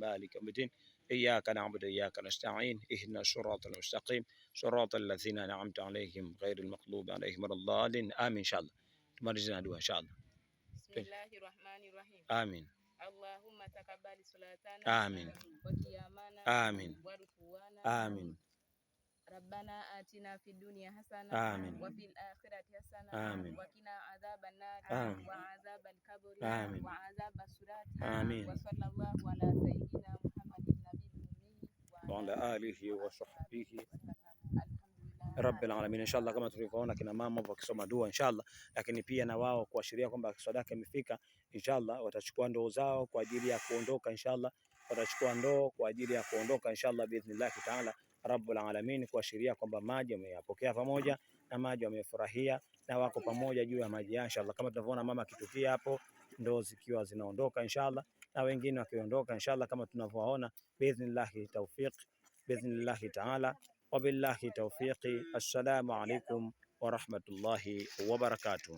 مالك يوم الدين إياك نعبد وإياك نستعين اهدنا الصراط المستقيم صراط الذين أنعمت عليهم غير المغضوب عليهم ولا الضالين آمين. إن شاء الله tumalize na dua inshallah. Bismillahirrahmanirrahim. Amin. Allahumma taqabbal salatana. Amin. Wa qiyamana. Amin. Wa rukuana. Amin. Rabbana atina fid dunya hasana. Amin. Wa fil akhirati hasana. Amin. Wa qina adhaban nar. Amin. Wa adhabal qabri. Amin. Wa adhabas sirati. Amin. Wa sallallahu ala sayyidina Muhammadin nabiyil ummi wa ala alihi wa sahbihi rabbil alamin. Inshallah, kama tulivyoona kina mama wakisoma dua inshallah, lakini pia na wao kuashiria kwamba sadaka imefika inshallah, watachukua ndoo zao kwa ajili ya kuondoka inshallah, watachukua ndoo kwa ajili ya kuondoka inshallah biidhnillahi taala rabbul alamin, kuashiria kwamba maji wameyapokea pamoja na maji wamefurahia na wako pamoja juu ya maji ya inshallah, kama tunavyoona mama akitukia hapo, ndoo zikiwa zinaondoka inshallah, na wengine wakiondoka inshallah, kama tunavyoona biidhnillahi tawfiq, biidhnillahi taala. Wabillahi tawfiqi. Assalamu alaikum wa rahmatullahi wa barakatuh.